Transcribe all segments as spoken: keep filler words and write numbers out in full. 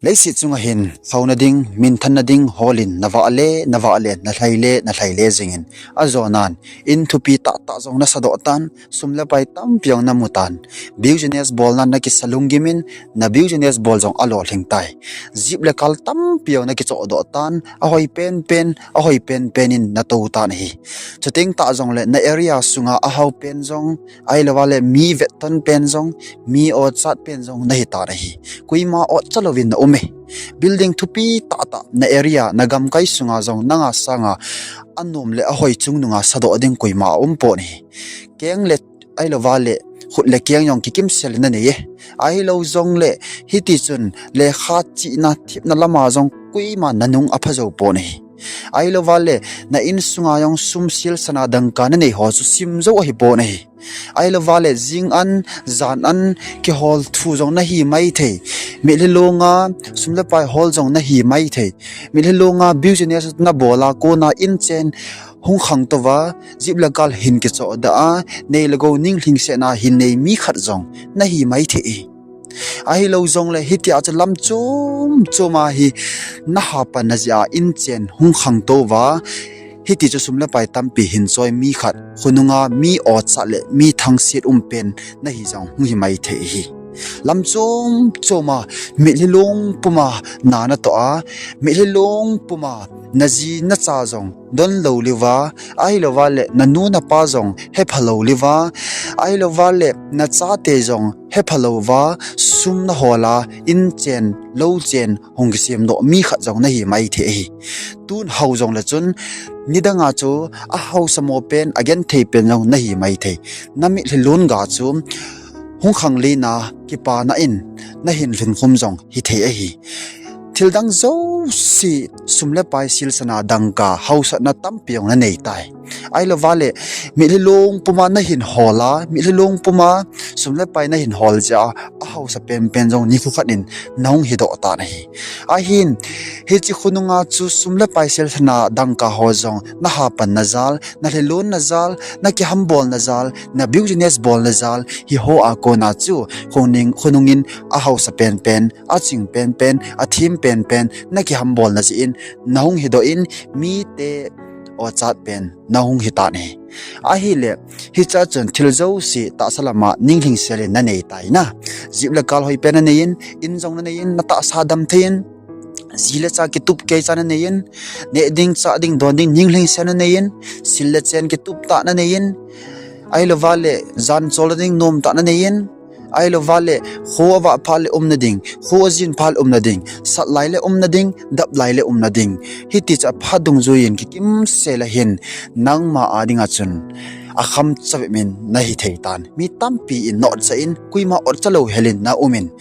Leiset chunga hin hauna ding, minthanna ding holin navah le navah le, nalhai le nalhai le jingin, ajonan in thupi tahtah jong nasadoh tan, sum le pai tampi jong namu tan. Business bolnan nakisa lunggimin, na business bol jong alolhing tai. Jeep le kal tampi jong nakichohdoh tan, ahoi penpen, ahoi penpen in natou tan ahi. Chuteng tah jongle na area sunga ahao pen jong, ahilouva le mi vetton pen jong, mi ochat pen jong nahi tan ahi. Koima otcha louvin naum e. Building thupi tahtah na area, nagamkai sunga jong nanga sanga anom le ahoi chungnunga sadoh ding koima aumpon ahi. Keng le ahilouva le khut le keng jong kikimsel in nanei e. Ahilou jongle hitichun lekha chihna thepna lama jong koima nanung apha joupon ahi. Ahilouva le na insunga jong sum, sil, sana, dangka nanei ho chu simjou ahipon ahi. Ahilouva le jing an, jan an kihol thu jong nahi maithei. Mitlhi longa sum le pai hol jong nahi maithei. Mitlhi longa business nabola kona inchen hung khangtouva, jeep le kal hin kichohdah a, nei le gou ninglhingsetna hin nei mi khat jong nahi maithei. Ahilou jongle hitia chu lam chom choma hi nahapanna jeh a inchen hung khangtouva, hiti chu sum le pai tampi hin choi mi khat, khonunga mi ochat le mi thangset umpen nahi jong hung hi maithei ahi. Lam chom choma mitlhi long puma na natoh a, mitlhi long puma naji nacha jong donlou liuva, ahilouva le nanu napa jong hephalou liuva, ahilouva le nachate jong hephalouva, sum nahola, inchen, louchen hung kisemdoh mi khat jong nahi maithei ahi. Tun hao jongle chun nidanga chu ahaosa mo pen, agenthei pen jong nahi maithei. Namitlhi longa chu hung khangleina kipana in nahin lhunkhum jong hithei ahi. Thildang jouse, sum le pai, sil, sana, dangka, haosatna tampi jong nanei tai. Ahilouva le mitlhi long puma nahin hola, mitlhi long puma sum le pai nahin hol jeh a, ahaosa penpen jong nikho khat in nahung hidoh tan ahi. Ahin, hiche khonunga chu sum le pai, sil, sana, dangka ho jong nahapanna jal, nalhilonna jal, nakihambolna jal, na business bolna jal hiho a kona chu khonung, khonungin ahaosa penpen, aching penpen, athem penpen nakihambolna jeh in nahung hidoh in, mite ochat pen nahung hitan ahi. Ahile hichea chun thil jouse tahsa lama ninglhingsel in nanei tai na. Jeep le kal hoipen nanei in, in jong nanei in, natahsa damthei in, ji le cha kitup keicha nanei in, neh ding, chah ding, don ding ninglhingsel nanei in, sil le chen kituptah nanei in, ahilouva le jan chol ding nomtah nanei in, ahilouva le kho avah phat le umna ding, kho ajin phat le umna ding, sat lai le umna ding, dap lai le umna ding. Hiti chu aphat dungjuiyin kikimsel a hin nangma a dinga chun akham chavep in nahi thei tan. Mi tampi in na otcha in, koima otcha lou helin naumin,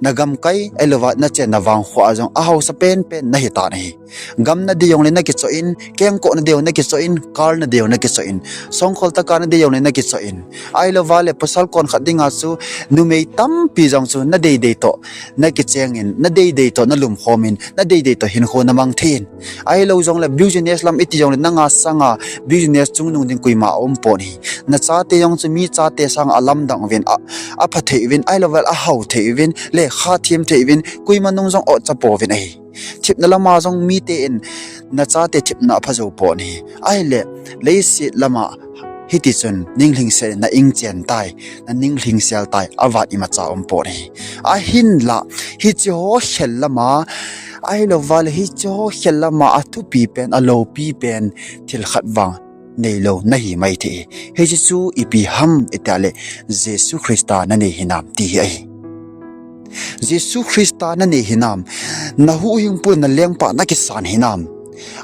nagamkai ahilouva nachenna vangkho a jong ahaosa penpen nahi tan ahi. Gam nadei jongle nakichoh in, kengkoh nadei jong nakichoh in, car nadei jong nakichoh in, songkhol taka nadei jongle nakichoh in, ahilouva le pasal kon khat dinga chu numei tampi jong chu nadeidei toh nakichengin, nadeidei toh nalumkhomin, nadeidei toh hinkho namang thei in. Ahilou jongle business lam iti jongle nanga sanga business chungnung ding koima aumpon ahi. Nachate jong chu mi chate sanga alamdang uvin, a, apha thei uvin, ahilouva le ahao thei uvin, lekha them thei uvin, koima nung jong otcha pouvin ahi. Thepna lama jong mite in nachate thepna apha joupon ahi. Ahile leiset lama hitichun ninglhingsel in na-ingchen tai, naninglhingsel tai, avat imacha umpon ahi. Ahinla hicheho khel lama, ahilouva le hicheho khel lama athupi pen, aloupi pen thil khat vang neilou nahi maithei. Hiche chu ipi ham itile Jesu Christa nanei hinam ti hi ahi. Jesu Christa nanei hinam, nahuhhingpu nalengpa nakisan hinam.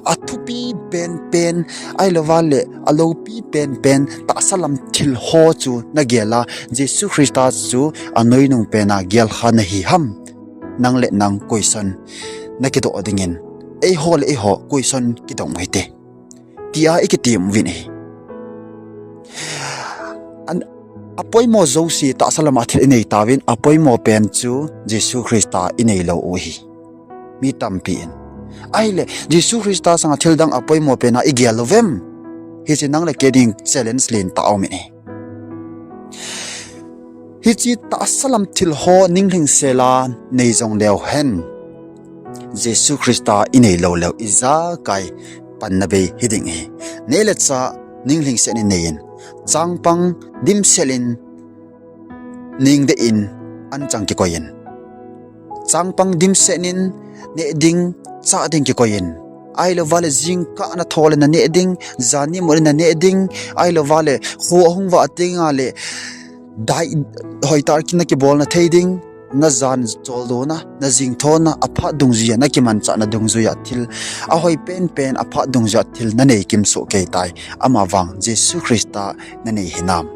Athupi penpen, ahilouva le aloupi penpen tahsa lam thil ho chu nagel a, Jesu Christa chu anoinung pena gelkha nahi ham? Nang le nang question nakidoh dingin, eiho le eiho question kidong u hite, tia ikitem uvin ahi. Apoimo jouse tahsa lama thil inei tauvin, apoimo pen chu Jesu Christa ineilou u ahi. Mi tampi in, ahile Jesu Christa sanga thildang apoimo pena igel uvem? Hiche nang le kei ding challenge lentah aumin ahi. Hiche tahsa lam thil ho ninglhingsel a nei jongleu hen, Jesu Christa inei lou leu ijakai panna bei hiding ahi. Neh le chah ninglhingset in neiyin, changpang dimset in ningdeh in anchang kikoiyin, changpang dimset in neh ding chah ding kikoiyin, ahilouva le jingkah nathol in naneh ding, jan nimut in naneh ding, ahilouva le kho ahung vah tengle dai hoitah kin nakibolna thei ding, najan choldona, najingthona aphat dungjuiya, nakimanchahna dungjuiya thil ahoi penpen aphat dungjuiya thil nanei kimsoh keitai. Amavang Jesu Christa nanei hinam?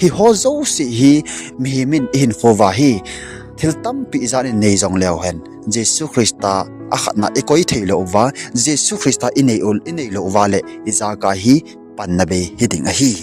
Hiho jouse hi mihem in ihinkhouva hi thil tampi ijat in nei jongleu hen, Jesu Christa akhatna ikoi theilou uva, Jesu Christa inei u, inei lou uva le ijakai hi panna bei hiding ahi.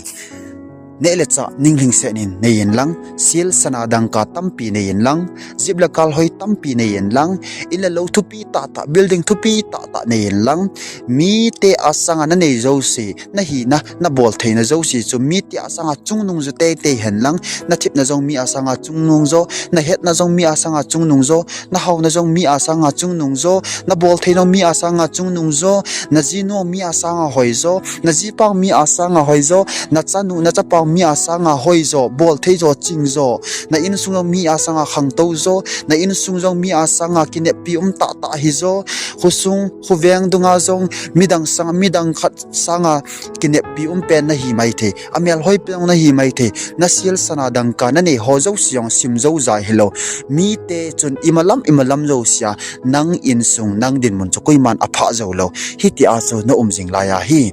Neh le chah ninglhingset in neiyin lang, sel sana dangka tampi neiyin lang, jep le kal hoi tampi neiyin lang, in le lou thupi tahtah, building thupi tahtah neiyin lang, mite asanga nanei jouse, nahina, nabol theina jouse chu mite asanga chungnung jo teitei hen lang, nathepna jong mi asanga chungnung jo, nahetna jong mi asanga chungnung jo, nahaona jong mi asanga chungnung jo, nabol theina mi asanga chungnung jo, najinu mi asanga hoi jo, najipang mi asanga hoi jo, nachanu, nachapang mi asanga hoi jo, bol thei jo, ching jo, na insung jong mi asanga khangtou jo, na insung jong mi asanga kineppi um tahtah hi jo, khosung, khoveng dunga jong midang sanga, midang khat sanga kineppi um pen nahi maithei, amel hoi pen nahi maithei, nasel sana dangka nanei ho jouse jong sim jou jai hilou. Mite chun imalam, imalam jousea nang insung, nang dinmun chu koiman aphah joulou. Hitia chu naum jing laiya hi,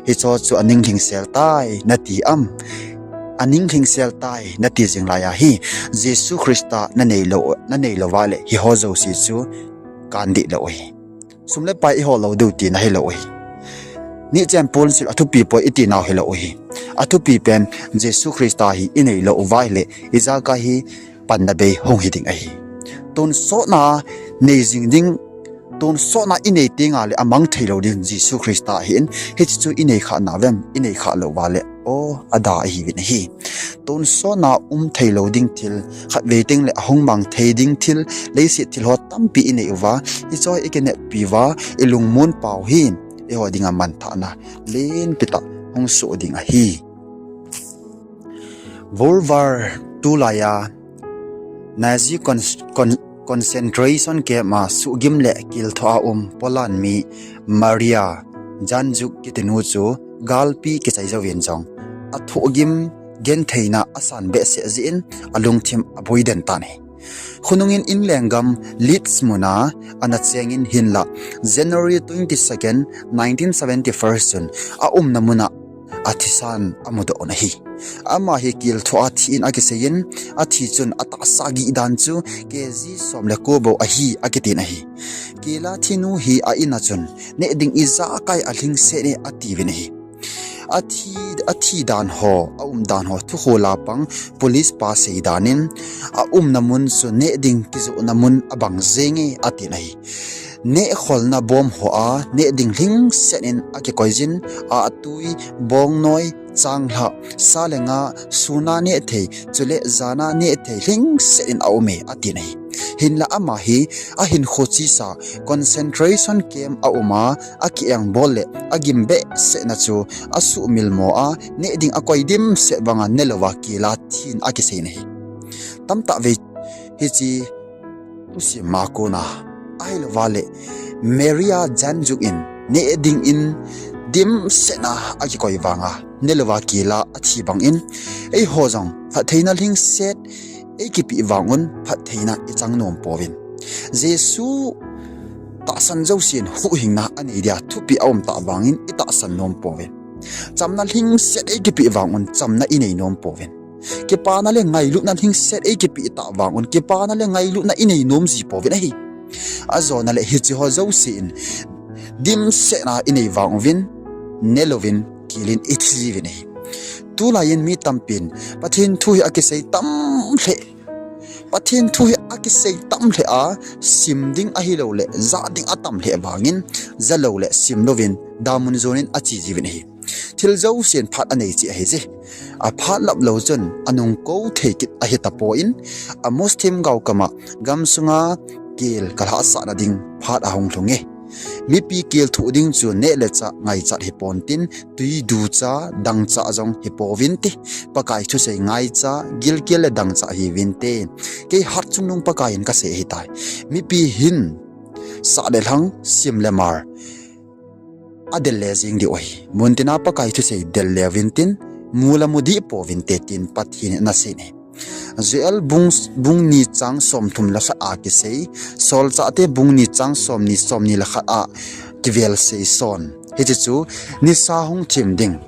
hicho chu aninglhingsel tai nati am? Aninglhingsel tai nati jing laiya hi, Jesu Christa nanei lou, nanei louva le hiho jouse chu kandih lou ahi. Sum le pai ihol lou diu tina hilou ahi. Nihchenpon sil athupi poi itinau hilou ahi. Athupi pen Jesu Christa hi inei lou uva hile ijakai hi panna bei hung hiding ahi. Tonsotna nei jing ding, tonsotna inei tengle amang theilou ding Jesu Christa ahin, hiche chu inei khah nauvem? Inei khah louva le, o, ada ahiuvin ahi. Tonsotna um theilou ding thil, khatvei tengle ahung mang thei ding thil, leiset thil ho tampi inei uva, hicho ikineppi uva, ilungmon pau hi eiho dinga manthahna lenpitah hung soh ding ahi. World War Two laiya Nazi con-, con-, concentration camp a suhgim le kilthoh a um Poland mi Maria Janjuk kitinu chu galpi kichai jouvin jong athohgim gentheina asan behseh jeh in alungthim aboiden tan ahi. Khonungin England gam Leeds muna ana chengin hinla January twenty-second, nineteen seventy-four chun aumna muna athisan amudoh un ahi. Ama hi kilthoh a thi in akiseiyin, athi chun atahsa gih dan chu K G som le ko bou ahi akitin ahi. Kila thinu hi a-in a chun, neh ding ijakai alhingset e atiuvin ahi. Athi, athi dan ho, aum dan ho thukhol a pang police pa sei danin, aumna mun chu neh ding kijohna mun abang jenge atin ahi. Nehkholna bom hoa neh ding lhingset in akikoiyin, ahtui, bongnoi, changlhah, sa le nga, suna neh thei, chule jana neh thei lhingset in aume atin ahi. Hinla ama hi ahinkho chesa concentration camp a uma, akiengbol le agim behsehna chu asuhmilmo a, neh ding akoi dimset vanga nelouva kila thin akiseiyin ahi. Tamtah vei hiche thusim a kona ahilouva le Maria Janjuk in neh dingin dimsetna akikoi vanga nelouva kila athi bangin, eiho jong phattheina lhingset eikipeh vangun phattheina ichang nom pouvin. Jesu tahsan jousen huhhingna anei dia thupi aum tah vangin itahsan nom pouvin. Chamna lhingset eikipeh vangun chamna inei nom pouvin. Kipana le ngailutna lhingset eikipeh tah vangun kipana le ngailutna inei nom ji pouvin ahi. Ajona le hicheho jousen dimsetna inei vang uvin, nelouvin, kilin ithi jiuvin ahi. Tulaiyin mi tampin Pathen thu hi akisei tam lheh, Pathen thu hi akisei tam lheh a, sim ding ahiloule jah ding atam lheh vangin, jalou le simlouvin, damun jonin ache jiuvin ahi. Thil jousen phat anei cheh ahije. Aphat laplou chun anungkou thei kit ahitapoi, a Muslim gaokama gamsunga kel kalhahsahna ding phat ahung lhung e. Mipi kel thoh ding chu neh le chah ngaichat hipontin, tui ducha dangchah jong hipouvinte. Pakai thusei ngaicha, gilkel le dangchah hiuvinte. Kei hatchungnung Pakaiyin kasei ahitai. Mipi hin sah le lhang, sim le mar adel le jing diu ahi. Muntina Pakai thusei del le uvintin, mu le mudih pouvinte tin Pathen in anasei ahi. Joel bung, bung ni chang somthum le khat a kisei, Solchahte bung ni chang somni, somni le khat a kivel seison. Hiche chu nisa hung thim ding,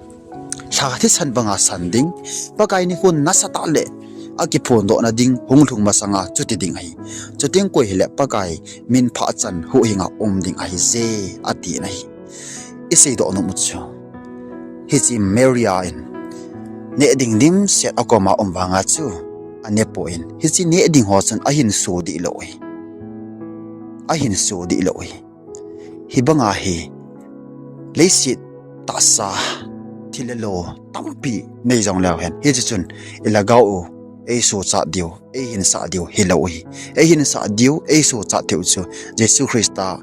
lha thisan banga san ding, Pakai nikho nasatah le akiphondohna ding hung lhung masanga chuti ding ahi. Chuteng koi hile Pakai minphah chan huhhinga um ding ahije, atin ahi. Iseidoh nom u chu, hiche Maria in neh ding dimset akoma um vanga chu anepoi. Hiche neh ding ho chun ahin so dihlou ahi. Ahin so dihlou ahi. Hibanga hi leiset tahsa thil le lo tampi nei jongleu hen, hiche chun ilhagao u eisochat diu, eihinsah diu hilou ahi. Eihinsah diu, eisochat diu chu Jesu Christa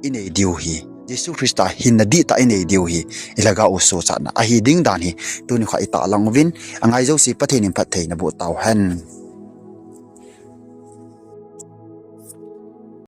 inei diu hi, Jesu Christa hinna dihtah inei diu hi, ilhagao u sochatna ahi ding dan hi tuni kha itahlang uvin, angai jouse Pathen in phattheina boh tauhen.